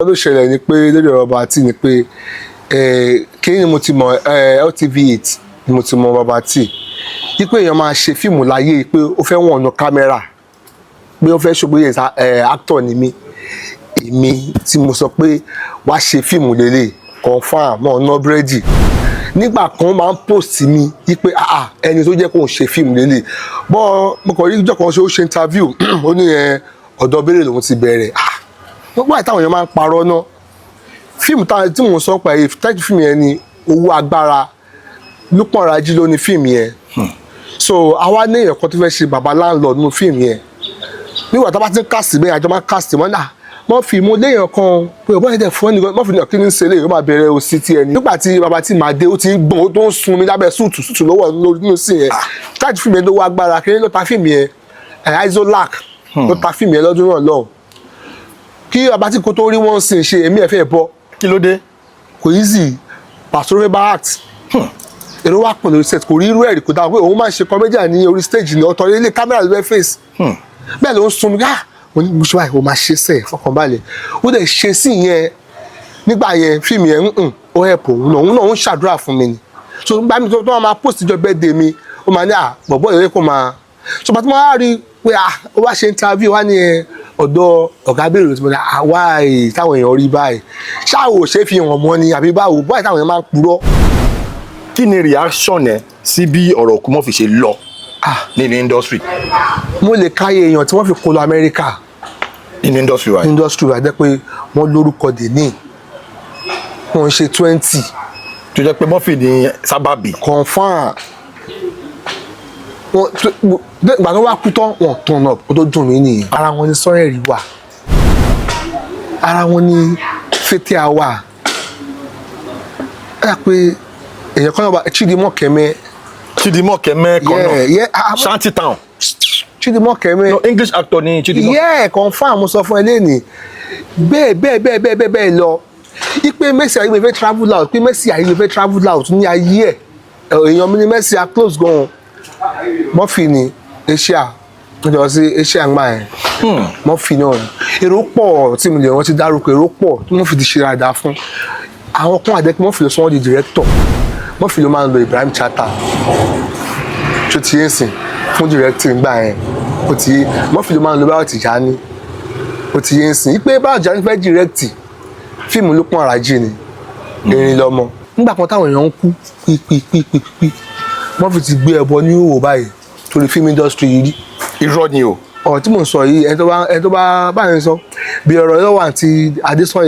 Tó ṣẹlẹ̀ ni pé lórí ọ̀rọ̀ Baba Tee ni pé kí ni mo ti mọ̀, LTV 8 ni mo ti mọ̀ Baba Tee, wípé èèyàn máa ṣe fíìmù láyé, pé ó fẹ́ wọ̀n ọ̀nà kámẹ́rà, pé ó fẹ́ ṣògbé actor ni mí. Èmi tí mo sọ pé wá ṣe fíìmù lélẹ̀, confam mọ́ ọ̀nà búrẹ́dì. Nígbà kan máa ń post mi wípé, ah ah, ẹni tó jẹ́ kó ń ṣe fíìmù lélẹ̀ bọ́. Mo kàn rí ìjọ kan ṣe, ó ṣe interview, ó ní ẹ ọ̀dọ̀ béèrè lòun ti bẹ̀rẹ̀. Ah, gbogbo àti táwọn èèyàn máa ń parọ́ náà. Fíìmù tí mò ń sọ pa èyí táìtì fíìmù yẹn ni Owó Agbára. Lukman Raji ló ní fíìmù yẹn. So àwa ní èèyàn kan tó fẹ́ ṣe bàbá landlord nínú fíìmù yẹn. Nígbà tá a bá ti ń cast bẹ́ẹ̀, àjọ máa ń cast wọn náà. Wọ́n fi mú léèyàn kan pé ọ̀bọ̀n yẹn dẹ̀ fún ẹnìkan, wọ́n fi ní kí ní ṣe léyìn, ó máa bẹ̀rẹ̀ òsì tí ẹni. Nígbà tí Baba Tee máa dé, ó ti ń gbọ̀n, ó tó ń sun mi lábẹ́ suit, suit lọ́wọ́ nínú sí yẹn. Táìtì fíìmù yẹn lówó agbára. Kí ló ta fíìmù yẹn? Isolac ló ta fíìmù yẹn lọ́dún náà lọ́hùn. Kí Baba Tee kó tó rí wọ́n sìn ṣe, èmi ẹ̀ fẹ́ bọ́. Kí ló dé? Kò easy. Pàṣẹ ló fẹ́ bá act, èrò wà pọ̀ lórí set, kò rí irú ẹ̀rí, kò dáa pé òun máa ń ṣe comedian ní orí stage ní ọ̀tọ̀, ilé kámẹ́rà ló fẹ́ face. Bẹ́ẹ̀ ló ń sun mi. Ah, mo ní mo ṣe báyìí, o máa ṣe sẹ́ẹ̀, fọkànbalẹ̀. Ó dẹ̀ ṣe sí yẹn nígbà yẹn. Fíìmù yẹn ń ó help òun náà, òun náà ń ṣàdúrà fún mi ni. So nígbà mi tó máa post ìjọ birthday mi, ó máa ní à bọ̀bọ̀ ìrẹ́ kó máa so bàtí mo wá rí i pé, ah, ó wá ṣe interview wá ní ẹ ọ̀dọ̀ ọ̀gá bèrè tí mo ní, ah, why táwọn èèyàn rí báyìí? Ṣáà ò ṣe é fi hàn mọ́ ni àbí báwo báyìí táwọn èèyàn máa ń purọ́? Kí ni reaction ẹ sí bí ọ̀rọ̀ òkú Murphy ṣe lọ nínú industry? Mo lè káyé èèyàn tí wọ́n fi kó lọ Amẹ́ríkà. Nínú industry wa yìí. Industry wa jẹ́ pé wọ́n lórúkọ dè ní wọ́n ń ṣe 20. Tó jẹ́ pé Murphy ní sábàbí. Confam. Wọ́n ìgbà tó wá kú tán, wọ́n turn up, kó tó dùn mí nìyẹn. Ara wọn ni Sanyẹ̀rì wà, ara wọn ni Fathia wà. Ẹ yà pé èèyàn kan náà wà, Chidi Mokeme. Chidi Mokeme kan náà. Yeah, ah, Shanty Town. Chidi Mokeme. No, English actor ni Chidi Mokeme. Yeah, confam. Mo sọ fún ẹ lẹ́nìí, bẹ́ẹ̀ bẹ́ẹ̀ bẹ́ẹ̀ bẹ́ẹ̀ bẹ́ẹ̀ bẹ́ẹ̀ lọ, ipe Mercy Aigbe fẹ́ travel out, pé Mercy Aigbe fẹ́ travel out ní ayé ẹ̀. Èèyàn mi ni Mercy, a close gan. Murphy ni Asia, wọ́n jọ sí Asia ńgbà yẹn. Murphy náà ni. Èrò pọ̀ tí mo lè rántí dárúkọ, èrò pọ̀ tí Murphy ti ṣe dáadáa fún. Àwọn kan àdẹ́kùn, Murphy ló sọ wọ́n di director. Murphy ló máa ń lo Ibrahim Chatta tó ti yé sìn fún directing gbà yẹn. Ó ti yé, Murphy ló máa ń lo Báyọ̀ Tìjání. Ó ti yé sìn pé Báyọ̀ Tìjání fẹ́ direct fíìmù Lukman Raji ni Erin Lọmọ. Nígbà kan táwọn èèyàn ń kú pípípípípí, Murphy ti gbé ẹbọ ní òwò báyìí torí film industry yìí rí. Irọ́ ni o. Ọ̀rọ̀ tí mò ń sọ yìí, ẹni tó bá báyìí sọ bí ọ̀rọ̀ lọ́wọ́ àti Adésanya.